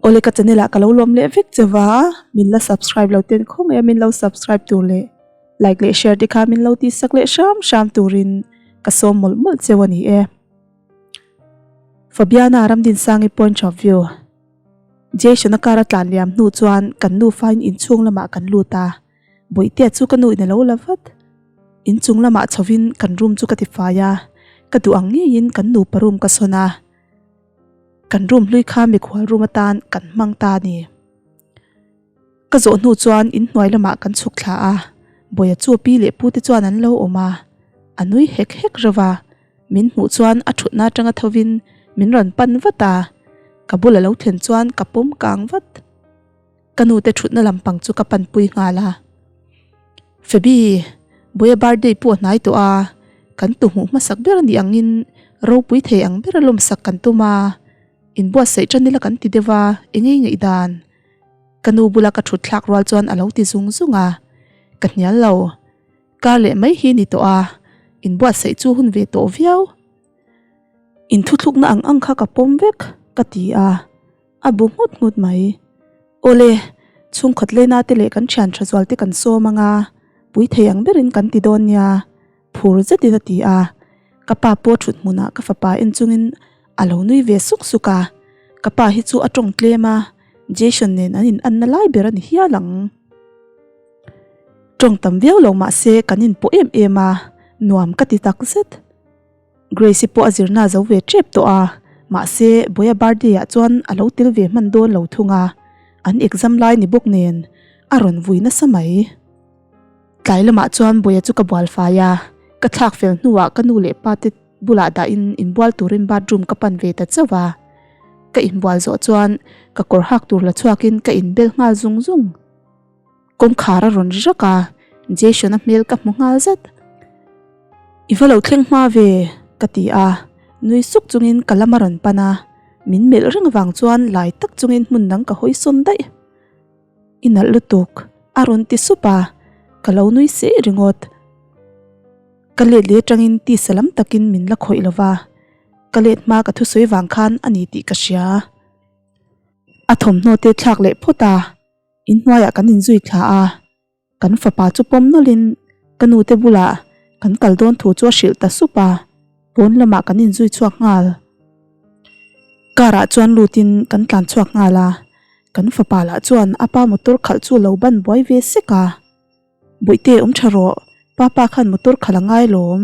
Awle ka channel ah ka lo lawm leh vek che va, min la subscribe lo ten khawngaih a min lo subscribe tur leh like leh share te kha min lo tih sak leh hram hram turin ka sawm mawlh mawlh cheu a ni e. Fabiana Ramdinsangi point of view. Jason-a car a tlan liam hnu chuan kan nufain inchhung lamah kan lut a, Bawihtea chu ka nu in a lo la vat. Inchung lamah chhovin kan room chu ka tifai a, ka duh ang ngeiin kan nupa room ka sawn a. Kan room hlui kha mikhual room atan kan hmang ta a ni. Ka zawh hnu chuan inhnuai lamah kan chhuk thla a, Bawia chu pi leh pu te chuan an lo awm a, a nui hek hek reuh a, min hmuh chuan a thutna atanga thovin min rawn pan vat a, ka bula lo thlen chuan ka pawm kang vat. Ka nu te thutna lampang chu ka panpui nghal a. Fabi, Bawia birthday pawh a hnai tawh a, kan tu hmuh hmasak ber a nih angin ropui thei ang bera lawmsak kan tum a, inbuatsaih tan ila kan ti deuh a, eng ei ngaih dan? Ka nu bula ka thut thlak rual chuan a lo ti zung zung a, ka hnial lo. Kar leh mai hi ni tawh a, inbuatsaih chu hun ve tawh viau. Inthuthlukna ang ang kha ka pawm vek, ka ti a. A bu nghut nghut mai. Awle, chhungkhat lena te leh kan thian tha zual te kan sawm ang a, pui thei ang berin kan ti dawn nia, phur zetin a ti a. Ka pa pawh thut hmunah ka fapa en chungin a lo nui ve suk suk a. Ka pa hi chu a tawng tlem a, Jason nen an in anna lai ber a ni hial ang. Tawng tam viau lo mah se kan inpawh em em a, nuam ka ti tak zet. Grace-i pawh a zirna zo ve tep tawh a, mahse Boya birthday ah chuan a lo tel ve hman dawn lo thung a, an exam lai ni bawk nen a rawn vui nasa mai. Tlai lamah chuan Boya chu ka bual fai a, ka thlak fel hnuah ka nu leh pa te bulah dahin inbual turin bathroom ka pan ve ta chauh a, ka inbual zawh chuan ka kawr hak tur la chhuakin ka inbel nghal zung zung. Kawngkhar a rawn ri rak a, Jason-a hmel ka hmu nghal zat. I va lo thleng hma ve, ka ti a, nui suk chungin ka lam a rawn pan a, min melh reng avang chuan lai tak chungin hmun dang ka hawi sawn daih. I nalh lutuk, a rawn ti sup a, ka lo nui seh ringawt. Ka let leh atangin tisa lam takin min la khawih lo va, ka let hma ka thusawi vang khan a ni tih ka hria. A thawmhnaw te thlak leh phawt a. Inhnuaiah kan inzui thla a, kan fapa chu pawm nawlhin ka nute bulah kan kal dawn thu chu a hrilh ta sup a, pawn lamah kan inzui chhuak nghal. Car ah chuan lutin kan tlan chhuak nghal a, kan fapa lah chuan a pa motor khalh chu lo ban buai ve sek a. Bawihte awm tha rawh, papa khan motor khalh a ngai lawm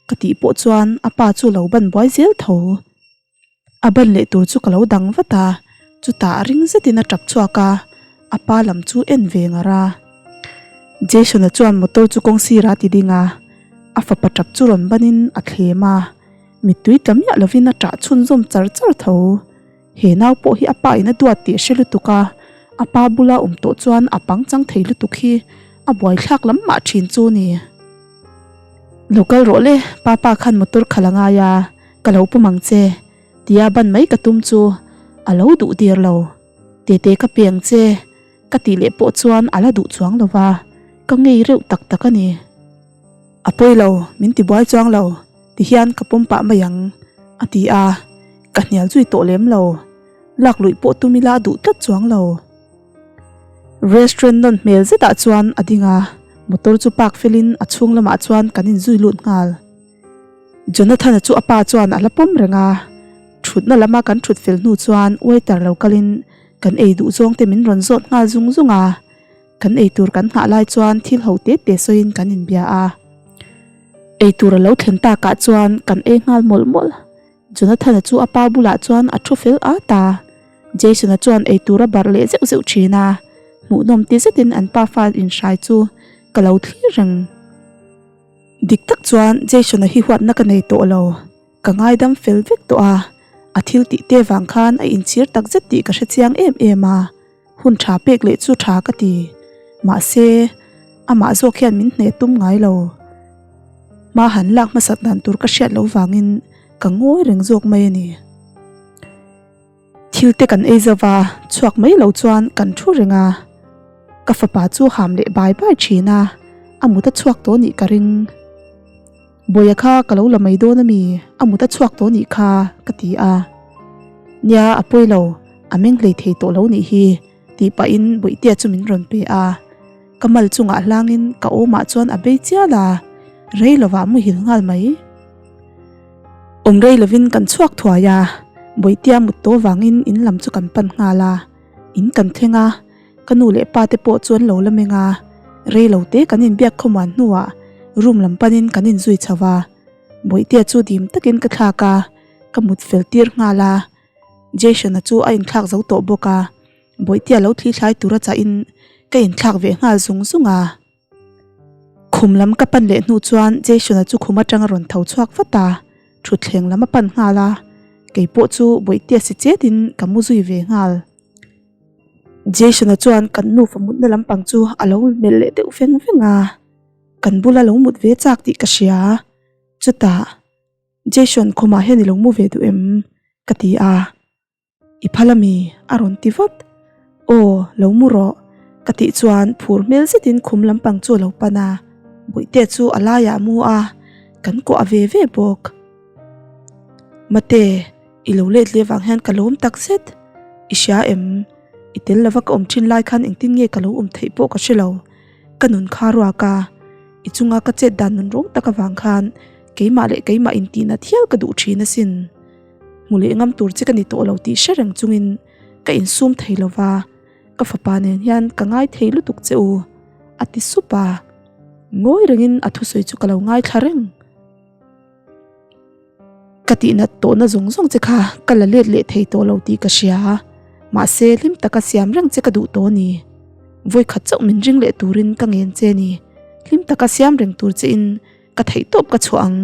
ka tih pawh chuan a pa chu lo ban buai zel tho. A ban leh tur chu ka lo dang vat a, chutah ring zetin a tap chhuak a, a pa lam chu en ve ngar a. Jason-a chuan motor chu kawng sirah a ti ding a, a fapa tap chu rawn banin a thlem a, mittui tla miah lovin a tah chhunzawm char char tho. He nau pawh hi a pa in a duat tih a hre lutuk a, a pa bula awm tawh chuan a pangchang thei lutuk hi a buaithlak lam mah thin chu ni. Lo kal rawh le, papa khan motor khalh a ngai a, ka lo pawm ang che, tia ban mai ka tum chu a lo duh dir lo. Tete ka pe ang che, ka tih leh pawh chuan a la duh chuang lo va, ka ngei reuh tak tak a ni. A pawi lo, min ti buai chuang lo, ti hian ka pawm pah mai ang, a ti a, ka hnial zui tawh lem lo. Lak luih pawh tum ila a duh tlat chuang lo. Restaurant nawn hmel zetah chuan a ding a, motor chu park felin a chhung lamah chuan kan inzui lut nghal. Jonathan-a chu a pa chuan a la pawm reng a, thutna lama kan thut fel hnu chuan waiter lo kalin kan ei duh zawng te min rawn zawt nghal zung zung a, kan ei tur kan nghah lai chuan thil ho te te sawiin kan inbia a. Ei tur a lo thlen takah chuan kan ei nghal mawlh mawlh. Jonathan-a chu a pa bulah chuan a thu fel at a, Jason-a chuan ei tur a barh leh zeuh zeuh thin a, hmuhnawm ti zetin an pafa inhrai chu ka lo thlir reng. Dik tak chuan Jason-a hi huatna ka nei tawh lo, ka ngaidam fel vek tawh a, a thil tih te vang khan a inchhir tak zet tih ka hre chiang em em a, hun tha pek leh chu tha ka ti. Mahse, amah zawk hian min hneh tum ngai lo. Hma han lak hmasat dan tur ka hriat loh vangin ka ngawi reng zawk mai a ni. Thil te kan ei zauh a, chhuak mai lo chuan kan thu reng a. Ka fapa chu ham leh bai bai thin a, a mut a chhuak tawh nih ka ring. Bawia kha ka lo la mai dawn a mi, a mut a chhuak tawh nih kha, ka ti a. Nia, a pawi lo, A meng hlei thei tawh lo nih hi, tih pahin Bawihtea chu min rawn pe a. Ka mal chungah hlangin ka awmah chuan a bei chial a, rei lovah muhil nghal mai. Awm rei lovin kan chhuak thuai a, Bawihtea mut tawh vangin in lam chu kan pan nghal a. In kan thleng a, ka nu leh pa te pawh chu an lo la meng a, rei lo te kan inbiak khawmuan hnuah room lam panin kan inzui chho a. Bawihtea chu dim takin ka thlak a, ka mut fel tir nghal a. Jason-a chu a inthlak zo tawh bawk a, Bawihtea lo thli thlai tura chahin ka inthlak ve nghal zung zung a. Khum lam ka pan leh hnu chuan Jason-a chu khum atang a rawn tho chhuak vat a, thutthleng lam a pan nghal a, kei pawh chu Bawihtea si chetin ka mu zui ve nghal. Jason-a chuan kan nufa mutna lampang chu a lo melh leh deuh veng veng a, kan bula lo mut ve chak tih ka hria. Chutah. Jason khumah hian i lo mu ve duh em? ka ti a, I phal ami? a rawn ti vat. Aw, lo mu rawh ka tih chuan phur hmel zetin khum lampang chu a lo pan a, Bawihtea chu a laiah a mu a, kan kuah ve ve bawk. Mate, i lo let leh vang hian ka lawm tak zet, i hria em? I tel lova ka awm thin lai khan engtin nge ka lo awm theih pawh ka hre lo, ka nun kha ruak a, i chunga ka chet dan nun rawng tak avang khan keimah leh keimah intihna thial ka duh thin asin. Hmu leh ngam tur che ka ni tawh lo tih hre reng chungin ka insum thei lo va, ka fapa nen hian ka ngai thei lutuk che u, a ti sup a. Ngawi rengin a thusawi chu ka lo ngaithla reng. Ka tihnat tawhna zawng zawng che kha ka la let leh thei tawh lo tih ka hria a, mahse hlim taka siam reng che ka duh tawh a ni. Vawikhat chauh min ring leh turin ka ngen che a ni. Hlim taka siam reng tur che in ka theih tawp ka chhuah ang.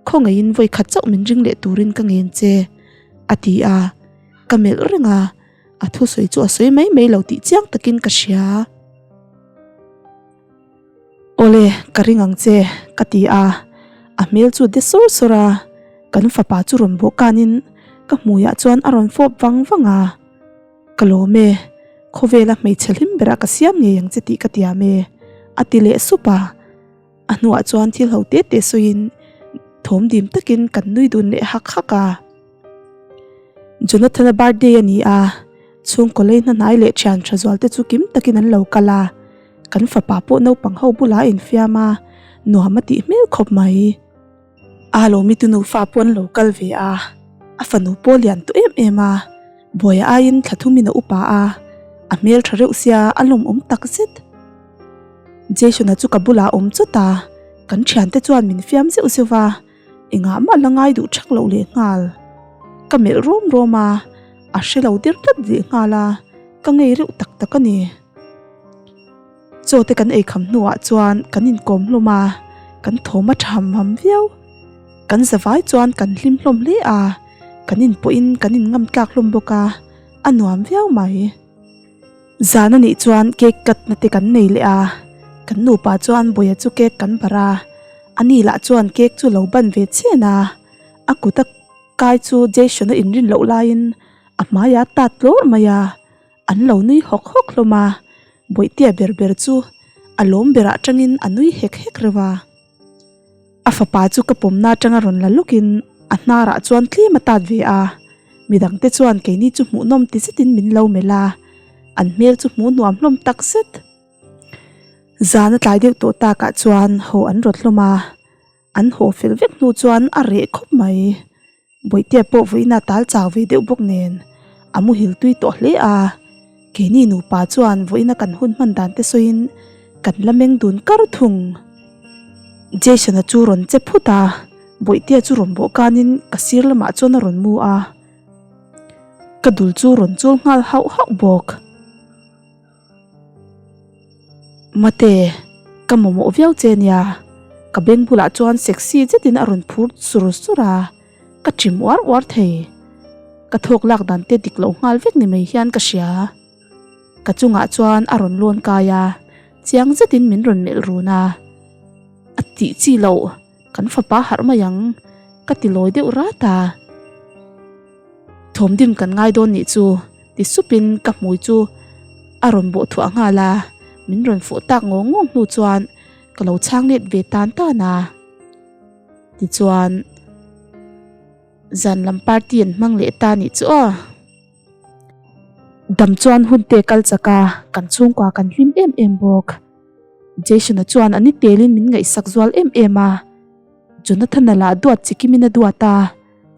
Khawngaihin vawikhat chauh min ring leh turin ka ngen che, a ti a. Ka melh reng a, a thusawi chu a sawi mai mai lo tih chiang takin ka hria. Awle, ka ring ang che, ka ti a. A hmel chu de sawr sawr a, kan fapa chu rawn bawh kanin ka hmuiah chuan a rawn fawp vang vang a. Ka lawm e, khawvela hmeichhe hlim berah ka siam ngei ang che tih ka tiam e, a ti leh sup a. A hnuah chuan thil ho te te sawiin thawm dim takin kan nui dun leh hak hak a. Jonathan-a birthday a ni a, chhungkaw lei hnahnai leh thian tha zual te chu kim takin an lo kal a, kan fapa pawh naupang ho bulah a infiam a, nuam a tih hmel khawp mai. A lawmi tu nufa pawh an lo kal ve a, a fanu pawh lian tawh em em a, buai aiin thla thumin a upa a, a hmel tha reuh sia a lawmawm tak zet. Jason-a chu ka bulah a awm chawt a, kan thiante chuan min fiam zeuh zeuh va, engah mah la ngai duh thak loh leh nghal. Ka melh rawm rawm a, a hre lo der tlat leh nghal a, ka ngei reuh tak tak a ni. Chaw te kan ei kham hnuah chuan kan inkawm hlawm a, kan thawm a tha ham ham viau. Kan zavai chuan kan hlim hlawm hle a, kan inpawhin kan inngam tlak hlawm bawk a, a nuam viau mai. Zan a nih chuan cake cut na te kan nei leh a, kan nupa chuan Bawia chu cake kan barh a, ani lah chuan cake chu lo ban ve chhen a, a kut a kai chu Jason a inrin loh laiin a hmai a tat tlawr mai a, an lo nui hawk hawk hlawm a, Bawihtea ber ber chu a lawm berah tangin a nui hek hek reuh a. A fapa chu ka pawmna atanga rawn la lawkin a hnarah chuan tlem a tat ve a, midangte chuan keini chu hmuhnawm ti zetin min lo melh a, an hmel chu hmuh nuam hlawm tak zet. Zan a tlai deuh tawh takah chuan haw an rawt hlawm a, an haw fel vek hnu chuan a reh khawp mai. Bawihtea pawh vawiin a tal chau ve deuh bawk nen a muhil tui tawh hle a, keini nupa chuan vawiin a kan hun hman dan te sawiin kan la meng dun kar thung. Jason-a chu rawn che phut a, Bawihtea chu rawn bawh kanin ka sir lamah chuan a rawn mu a, ka dul chu rawn chul nghal hauh hauh bawk. Mate, ka mamawh viau che nia, ka beng bulah chuan sexy zetin a rawn phur sur sur a, ka chim uar uar thei. Ka thawk lak dan te dik loh nghal vek ni mai hian ka hria. Ka chungah chuan a rawn lawn kai a, chiang zetin min rawn melh run a. A tih chi loh, kan fapa harh mai ang, ka ti lawi deuh rat a. Thawmdim kan ngai dawn nih chu ti supin ka hmui chu a rawn bawh thuah nghal a, min rawn fawh tak ngawng ngawng hnu chuan ka lo chhang let ve tan tan a. Tichuan zan lam party an hmang leh ta nih chu aw. Dam chuan hun te kal chak a, kan chhungkua kan hlim em em bawk. Jason-a chuan a ni telin min ngaihsak zual em em a, Jonathan-a lah duat chikimin a duat a,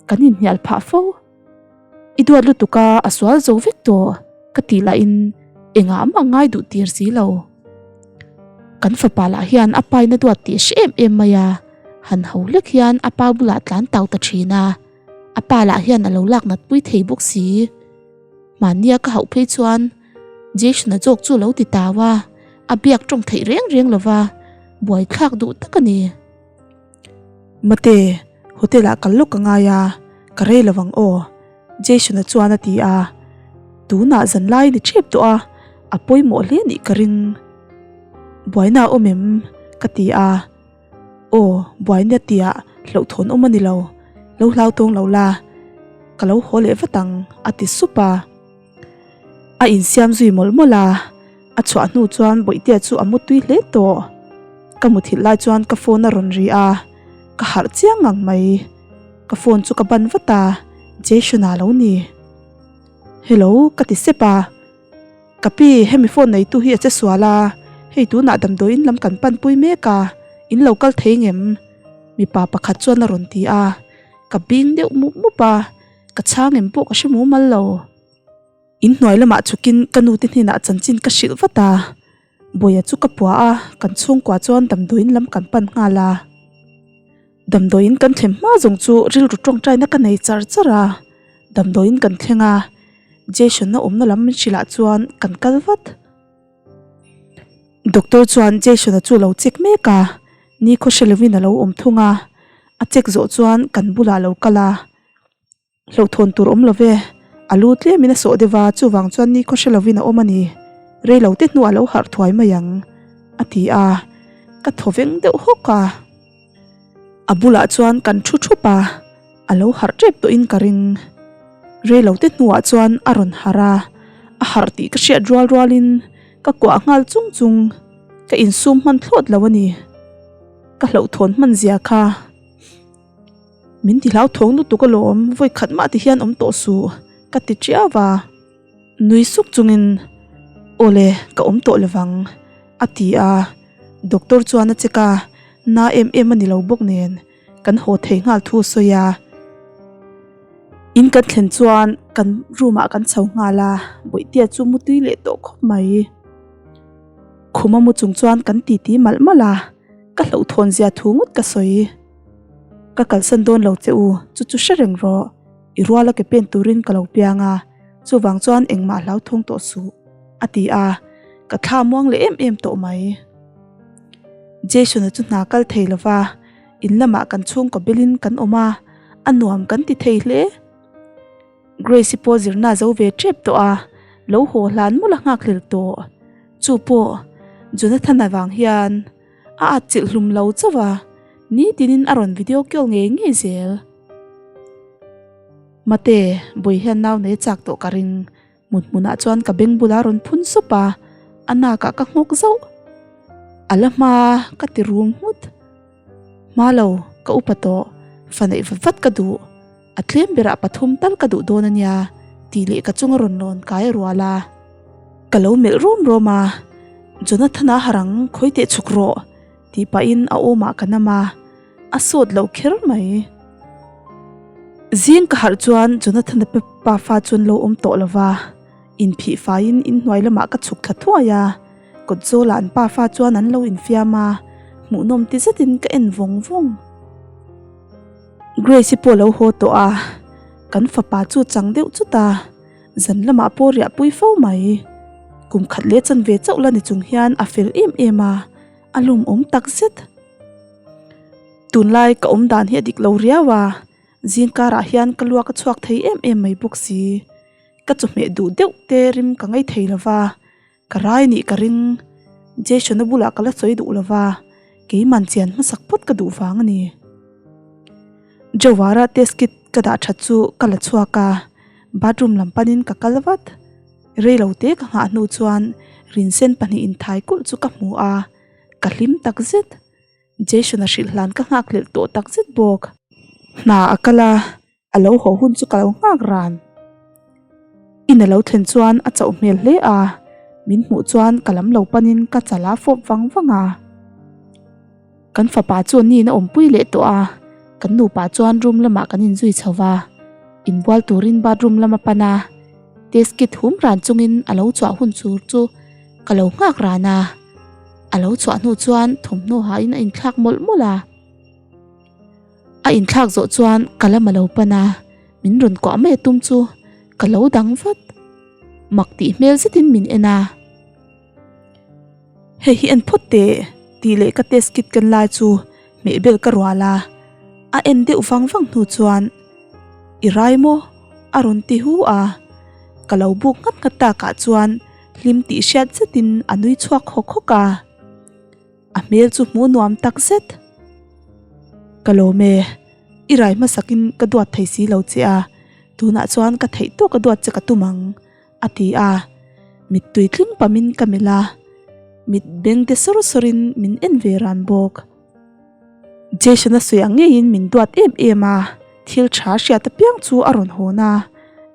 kan inhnial phah fo. I duat lutuk a, a sual zo vek tawh ka tih lahin engah mah ngai duh tir si lo. Kan fapa lah hian a pa in a duat tih a hre em em mai a, han ho hlek hian a pa bulah tlan tau ta thin a, a pa lah hian a lo lak nat pui thei bawk si. Mahnia ka hauh phei chuan Jason-a zawk chu a lo ti tau a, a biak tawng theih reng reng lo va, buaithlak duh tak a ni. Mate, hotel ah kal lawk ka ngai a, ka rei lo ang aw, Jason-a chuan a ti a. Tunah zan lai ni ṭhep tawh a, a pawimawh hle nih ka ring. Buaina a awm em? ka ti a. Aw, buaina tia hlauhthawn awm a ni lo, lo hlau tawng lo la, ka lo haw leh vat ang, a ti sup a. A insiam zui mawlh mawlh a, a chhuah hnu chuan Bawihtea chu a mutui hle tawh. Ka muthilh lai chuan ka phone a rawn ri a, ka harh chiang ngang mai. Ka phone chu ka ban vat a, Jason-a lo ni. Hello ka ti sep a, Ka pi, hemi phone neitu hi a che sual a, hei tunah damdawiin lam kan panpui mek a, in lo kal thei ngem? Mipa pakhat chuan a rawn ti a, ka bing deuh mup mup a. Ka chhang em pawh ka hre mumal lo. In hnuai lamah chhukin ka nu te hnenah chanchin ka hrilh vat a, Bawia chu ka pua a, kan chhungkua chuan damdawiin lam kan pan nghal a. Damdawiin kan thlem hma zawng chu rilru tawngtaina ka nei char char a, damdawiin kan thleng a, Jason-a awmna lam min hrilhah chuan kan kal vat. Doctor chuan Jason-a chu a lo check mek a, nikhaw hre lovin a lo awm thung a, a check zawh chuan kan bulah a lo kal a, Hlauhthawn tur awm lo ve, a lu tlemin a sawh deuh a, chuvang chuan nikhaw hre lovin a awm a ni, rei lo te hnuah a lo harh thuai mai ang, a ti a, ka thaw veng deuh hawk a. A bulah chuan kan thu thup a, a lo harh tep tawhin ka ring. Rei lo te hnuah chuan a rawn harh a, a harh tih ka hriat rual rualin ka kuah nghal chung chung, ka insum hman thlawt lo a ni. Ka hlauhthawn hman zia kha. Min ti hlauthawng lutuk alawm, vawi khat mah ti hian awm tawh suh, ka ti tiau a. Nui suk chungin, Awle, ka awm tawh lovang, a ti a. Doctor chuan a check a, na em em a ni lo bawk nen, kan haw thei nghal thu a sawi a. In kan thlen chuan kan room ah kan chho nghal a, Bawihtea chu mutui leh tawh khawp mai. Khuma mu chung chuan kan titi malh malh a, ka hlauhthawn zia thu ngawt ka sawi. Ka kalsan dawn lo che u, chu chu hre reng rawh. I ruala ke pen turin ka lo piang a, chuvang chuan engmah hlau thawng tawh suh, a ti a, ka thla muang leh em em tawh mai. Jason-a chu hna kal thei lo va, in lamah kan chhungkaw belin kan awm a, a nuam kan ti thei hle. Grace-i pawh zirna zo ve tep tawh a, lo haw hlan mawlh a nghakhlel tawh. Chu pawh Jonathan-a vang hian a atchilh hlum lo chauh a, nitinin a rawn video call ngei ngei zel. Mate, Bawih hian nau nei chak tawh ka ring. Hmun hmunah chuan ka beng bulah rawn phun sup a, a nakah ka nghawk zauh. A la hma ka ti rum nghut. Hma lo, ka upa tawh, fa neih vat vat ka duh. A tlem berah pathum tal ka duh dawn a nia, tih leh ka chunga rawn lawn kai a rual a. Ka lo melh rawm rawm a, Jonathan-a harang khawi teh chhuk rawh, tih pahin a awmah ka nam a. A sawt lo kher mai. Zing ka harh chuan Jonathan-a pe pafa chuan lo awm tawh lo va, inphih faiin inhnuai lamah ka chhuk thla thuai a, kawt zawlah an pafa chuan an lo infiam a, hmuhnawm ti zetin ka en vawng vawng. Grace-i pawh a lo haw tawh a, kan fapa chu chang deuh chut a, zan lamah pawh riahpui fo mai. Kum khat leh chanve chauh la ni chung hian a fel em em a, a lawmawm tak zet. Tunlai ka awm dan hi a dik lo riau a, zing karah hian ka luak a chhuak thei em em mai bawk si. Ka chawhmeh duh deuh te rim ka ngaih thei lo va, ka rai nih ka ring. Jason-a bulah ka la sawi duh lo va, keiman chian hmasak phawt ka duh vang a ni. Jawara test kit ka dah that chu ka la chhuak a, bathroom lam panin ka kal vat. Rei lo te ka nghah hnu chuan rinsen pahnih inthai kulh chu ka hmu a. Ka hlim tak zet. Jason-a hrilh hlan ka nghak hlelh tawh tak zet bawk. Hna a kal a, a lo haw hun chu ka lo nghak ran. In a lo thlen chuan a chauh hmel hle a, min hmuh chuan ka lam lo panin ka chal a fawp vang vang a. Kan fapa chu niin a awmpui leh tawh a, kan nupa chuan room lamah kan inzui chho va, inbual turin bathroom lam a pan a, test kit hum ran chungin a lo chhuah hun tur chu ka lo nghak ran a, a lo chhuah hnu chuan thawmhnaw hain a inthlak mawlh mawlh a. A inthlak zawh chuan ka lam a lo pan a, min rawn kuah mai a tum chu ka lo dang vat. Mak tih hmel zetin min en a. Hei hi en phawt teh tih leh ka test kit ken lai chu hmeh bel ka rual a, a en deuh vang vang hnu chuan I rai maw? a rawn ti hu a, ka lo buk nghat nghat takah chuan hlim tih hriat zetin a nui chhuak hawk hawk a. A hmel chu hmuh nuam tak zet. Ka lawm e, i rai hmasakin ka duat thei si lo che a, tunah chuan ka theih tawk a duat che ka tum ang, a ti a. Mittui tling pamin ka melh a, mit beng te sawr sawrin min en ve ran bawk. Jason-a sawi ang ngeiin min duat em em a, thil tha hriat apiang chu a rawn hawn a,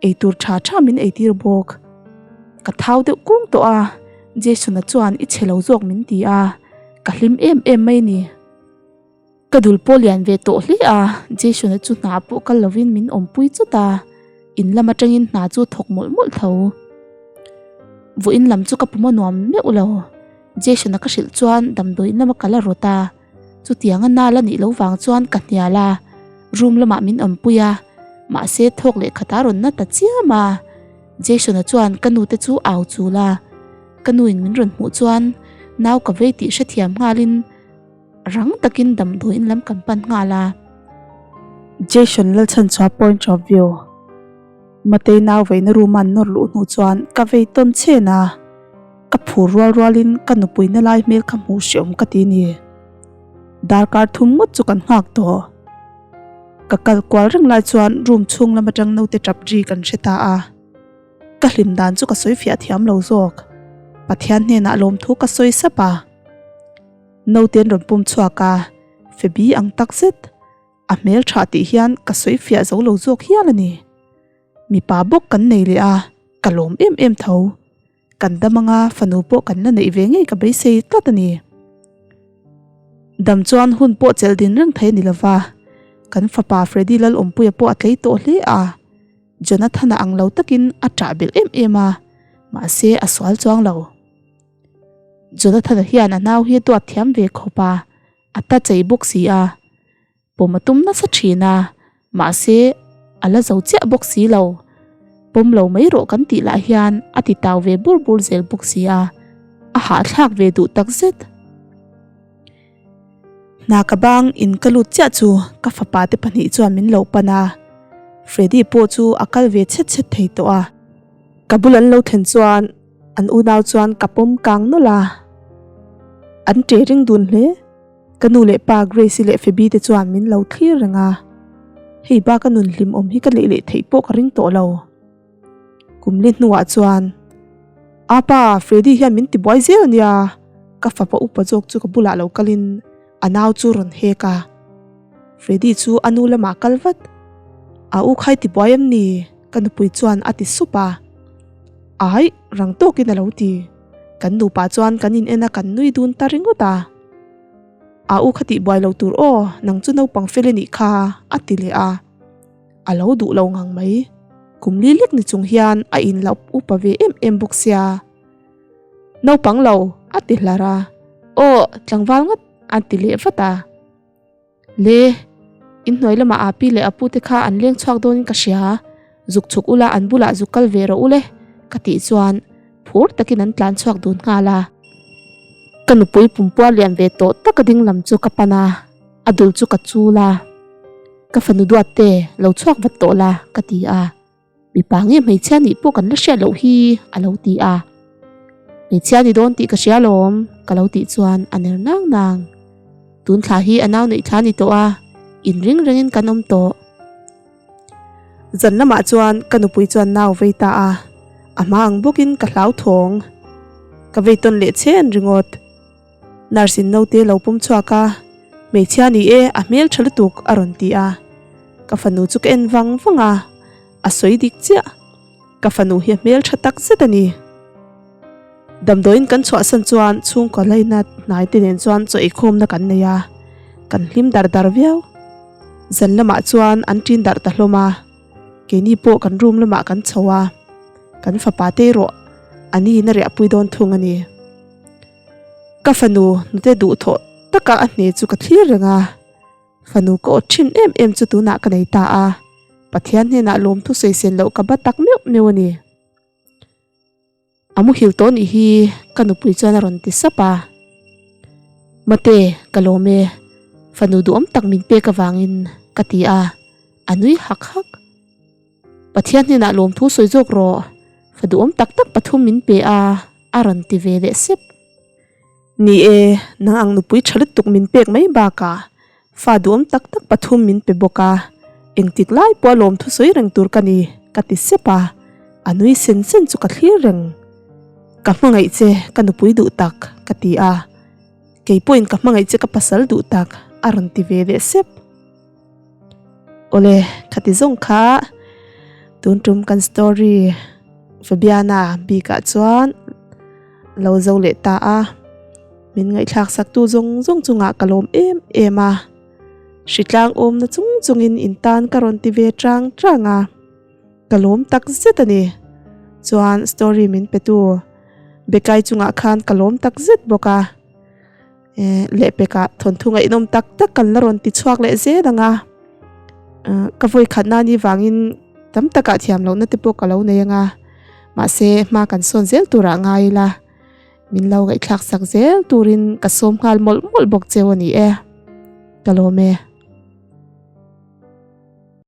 eitur tha tha min eitir bawk. Ka thau deuh kung tawh a, Jason-a chuan i chhe lo zawk min ti a, ka hlim em em mai ni. Ka dul pawh lian ve tawh hle a, Jason-a chu hna pawh kal lovin min awmpui chawt a, in lam atangin hna chu thawk mawlh mawlh tho. Vawiin lam chu ka pum a nuam meuh lo. Jason-a ka hrilh chuan damdawiin lama kal a rawt a, chutianga nal a nih loh vang chuan ka hnial a, room lamah min awmpui a, mahse thawk leh khat a rawn na ta chiam a, Jason-a chuan ka nute chu au chul a, ka nuin min rawn hmuh chuan nau ka vei tih hrethiam nghalin rang takin damdawiin lam kan pan nghal a. Jason Lalchhanchhuah point of view. Matei nau veina room a an nawr luh hnu chuan ka vei tawn chhen a, ka phur rual rualin ka nupui na lai hmel kha hmuh hreawm ka ti ni. Darkar thum ngawt chu kan nghak tawh. Ka kal kual reng lai chuan room chhung lam atang naute tap ri kan hre ta a, ka hlim dan chu ka sawi fiah thiam lo zawk. Pathian hnenah lawmthu ka sawi sap a, naute an rawn pum chhuak a, Febi ang tak zet. A hmel tha tih hian ka sawi fiah zo lo zawk hial a ni. Mipa bawk kan nei leh a, ka lawm em em tho. Kan dam anga fanu pawh kan la neih ve ngei ka beisei tlat a ni. Dam chuan hun pawh chelh din reng thei a ni lova, kan fapa Freddy Lalawmpuia pawh a tlei tawh hle a. Jonathan-a ang lo takin a ṭah belh em em a, mahse a sual chuang lo. Jonathan-a hian a nau hi a duat thiam ve khawp a. A ta chei bawk si a, pawm a tum nasa thin a, mahse a la zo chiah bawk si lo. Pawm lo mai rawh kan tih lah hian a ti tau ve bur bur zel bawk si a, a hahthlak ve duh tak zet. Hna ka bang in ka lut chiah chu ka fapa te pahnih chuan min lo pan a, Freddy pawh chu a kal ve chhet chhet thei tawh a. Ka bul an lo thlen chuan An unau chuan ka pawm kang nawlh a, an ṭe ring dun hle. Ka nu leh pa Grace-i leh Phoebe te chuan min lo thlir reng a, hei bak a nun hlimawm hi ka leh leh theih pawh ka ring tawh lo. Kum li hnuah chuan, Apa, Freddy hian min tibuai zel a nia, ka fapa upa zawk chu ka bulah lo kalin a nau chu rawn hek a. Freddy chu a nu lamah kal vat. A u khai tibuai em ni? Ka nupui chuan a ti sup a. Aih, rang tawkin a lo ti. Kan nupa chuan kan in en a kan nui dun ta ringawt a. A u kha tih buai lo tur aw, nang chu naupang fel i nih kha, a ti leh a. A lo duh lo ngang mai. Kum li lek ni chung hian a in la upa ve em em bawk sia. Naupang lo, a ti hlar a. Aw, tlangval ngat, a ti leh vat a. Le, inhnuai lamah Api leh Apu te kha an leng chhuak dawnin ka hria, zuk chhuk ula an bulah zuk kal ve rawh ule ka tih chuan phur takin an tlan chhuak dun nghal a. Ka nupui pumpuar lian ve tawh taka ding lam chu ka pan a, a dul chu ka chul a, Ka fanu duat te, lo chhuak vat tawh la ka ti a. Mipa nge hmeichhia nih pawh kan la hriat loh hi a lo ti a. Hmeichhia ni dawn tih ka hria alawm ka lo tih chuan a ner nang nang. Tun thla hi a nau neih thla ni tawh a, in ring rengin kan awm tawh. Zan lamah chuan ka nupui chuan nau vei ta a, a hma ang bawkin ka hlauthawng. Ka vei tawn leh chen ringawt. Nurse in naute lo pawm chhuak a, Hmeichhia ni e, a hmel tha lutuk a rawn ti a. Ka fanu chu ka en vang vang a, a sawi dik chiah. Ka fanu hi a hmel tha tak zet a ni. Damdawiin kan chhuahsan chuan chhungkaw laina hnai te nen chuan chaw eikhawmna kan nei a, kan hlim dar dar viau. Zan lamah chuan an ṭin darh ta hlawm a, keini pawh kan room lamah kan chho a, kan fapa te erawh a niin a riahpui dawn thung a ni. Ka fanu hnute duhthawh taka a hne chu ka thlir reng a. Fanu ka awt thin em em chu tunah ka nei ta a, Pathian hnenah lawmthu sawi sen loh ka ba tak meuh meuh a ni. A muhil tawh nih hi ka nupui chuan a rawn ti sap a. Mate, ka lawm e, fanu duhawm tak min pek avangin ka ti a, a nui hak hak. Pathian hnenah lawmthu sawi zawk rawh, fa duhawm tak tak pathum min pe a, a rawn ti ve leh sep. Ni e, nang ang nupui tha lutuk min pek mai bakah fa duhawm tak tak pathum min pe bawk a, engtik lai pawh a lawmthu sawi reng tur ka ni, ka ti sep a, a nui sen sen chu ka thlir reng. Ka hmangaih che ka nupui duh tak, ka ti a, kei pawhin ka hmangaih che ka pasal duh tak, a rawn ti ve leh sep. Awle, khati zawng kha tun tum kan story Fabiana bikah chuan lo zo leh ta a, min ngaihthlak sak tu zawng zawng chungah ka lawm em em a, hritlang awmna chung chungin in tan ka rawn ti ve chang chang a, ka lawm tak zet a ni. Chuan story min pe tu Bekai chungah khan ka lawm tak zet bawk a, eh lehpekah thawnthu ngaihnawm tak tak kan la rawn ti chhuak leh zel ang a, ka vawi khatna ni vangin tam takah thiam lohna te pawh ka lo nei ang a. Mahse, hma kan sawn zel turah ngai ila, min lo ngaihthlak sak zel turin ka sawm nghal mawlh mawlh bawk cheu a ni e. Ka lawm e.